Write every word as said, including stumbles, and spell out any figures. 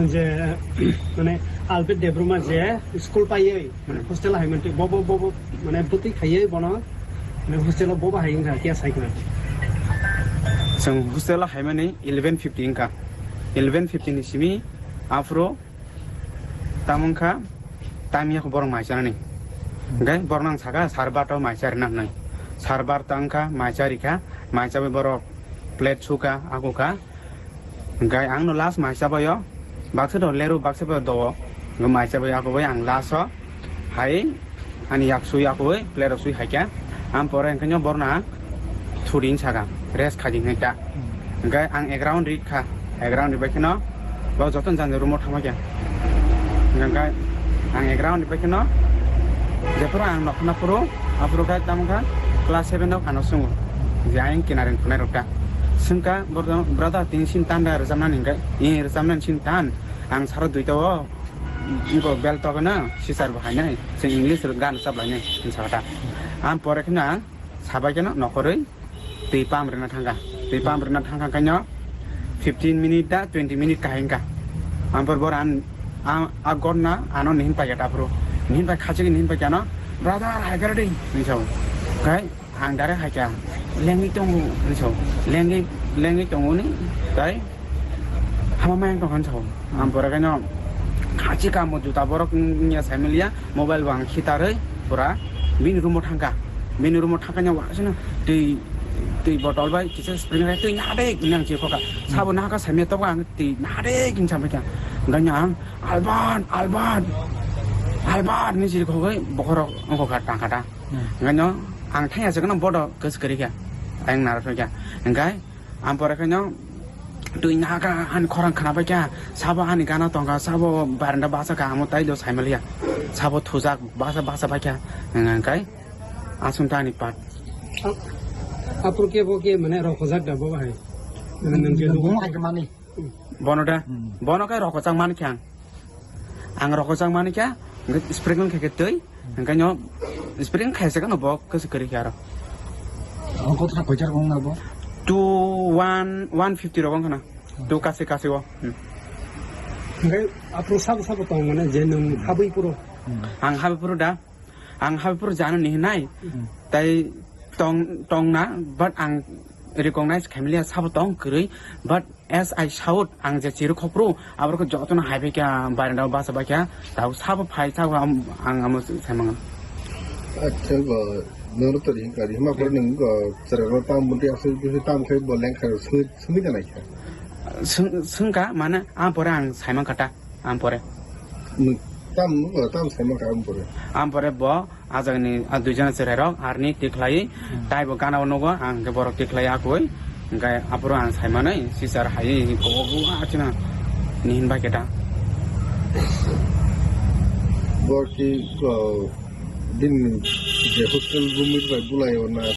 Je, mane, Alfred Debbarma je school paiwi, mane, hostel hai mantwi, bo, bo, bo, bo, mane, bwtwi khaiwi bono, mane, hostel o bo bahai wngkha, khe sai khna. Chwng hostel o haimani eleven fifty wngkha. Eleven fifty ni simi aphuru tamo wngkha, time yak borok mai chanani. Hwnkhe borok nang saka, sar barta o mai charina hwnwi. Sar barta wngkha, mai charikha, mai chabai borok plate sukha, akukha. Hwnkhe ang no last mai chabaio, baksa do leru, baksa bo do-o. Hwnkhe mai chabaio, akugwi ang last o hai ani yak sui, akugwi plate rok sui haikha. Ang pore hwnkhe borna thudin saka, rest khaidi hwnwi ta. Hwnkhe ang ek round rit kha, ek round ribai kheno bo joto jani room o thangma khe. Hwnkhe ang ek round ribai kheno jephuru ang nokhna phuru, aphuru khe tamo kha class seven o ano swngo je ayang kinareng thunai rok ta. Swngkha, "Brother, brother, tini sin tan da rwchapnani?" Hwnkhe, "Ee, rwchapnani sin tan. Ang saro duita o, wngkok bell tokna, sisar bo hainai, chwng English gan chaplainai," hwnwi sakha ta. Ang pore kheno ang sabai kheno nokhorwi twi pump rwna thangkha. Twi pump rwna thangkha khaino fifteen minute da twenty minute kahai wngkha. Ampor bor an, a, a gotna ano nihin paikha ta phuru. Nihin pai khachigwi nihin paikha no, "Brother, hai khe rw di," hwnwi sao. Khai ang direct hai kha, "Lengwi tongo," hwnwi sao. "Lengwi, lengwi tongo ni, tai hama mayang tongkha," hwnwi sao. Ampore khaino khachi kamo juta borok wngya saimaliya. Mobile bo ang khitarwi pura bini room o thangkha. Bini room o thangkha, wasano twi, twi bottle bai kisa spring bai twi nadek hinwi ang chirikhokha. Sabo nahakha saimanya, tobo ang twi nadek hinwi sabaikha. Hwnkhe ang, "Alban, Alban, Alban," hinwi chirikhogwi bokhorok wngkha tangkha ta. Hwnkhe ang thangya se bodo kwswk kwrwikha. Ayang narwkha. Hwnkhe Ampore khaino twi nahakha ani khorang khnabaikha, sabo ani gana tongkha, sabo barenda bachakha, amo tai do saimaliya, sabo thujak basa basa baikha, hwnkhai aswk ta ani part. Aphuru khe bo khe mane rokojak da bo bahai? Mane nwng khe bo hai khe mani. Bono da? Hmm. Bono khe rokojak mankha ang. Ang rokojak mankha, hwnkhe sprinkle khe khe twi, hwnkhe no sprinkle khaisa khe no bo kwswk kwrwi khe aro. Ang kotha koichar wng na bo? Two one, one fifty rok wng khna. Two kasi kasi o. Hmm. Hwnkhe aphuru sabo sabo tong mane je nwng habwi phuru? Hmm. Ang habwi phuru da? Ang habwi phuru jano ni hinai. Hmm. Tai tong, tong na, but ang recognize khaimaliya sabo tong kwrwi, but as I shout, ang je chirikhok phuru, aborok jotono hai bai kha, barenda o basa bai kha, tabo sabo phai, sabo am-, ang amo sai mangno. Acha, bo, noro to ring kari, hima pore nung go, chwrairok tam muti aswk, tam khai bo lengkha, sumi, sumi da nai kha. Swng-, swngkha, mane, a pore ang sai mankha ta. Ampore. Tam, tam saima ka ampore. Ampore bo ajagni a duijona chwrairok arni tikhlai, hmm, taibo gana o nugo, ang khe borok tikhlai akoi, hwnkhe aphuru ang saimanwi sichar hai kobo achina nihin bai khe ta. Bo ki, uh, din je hostel room mate bai bulai o na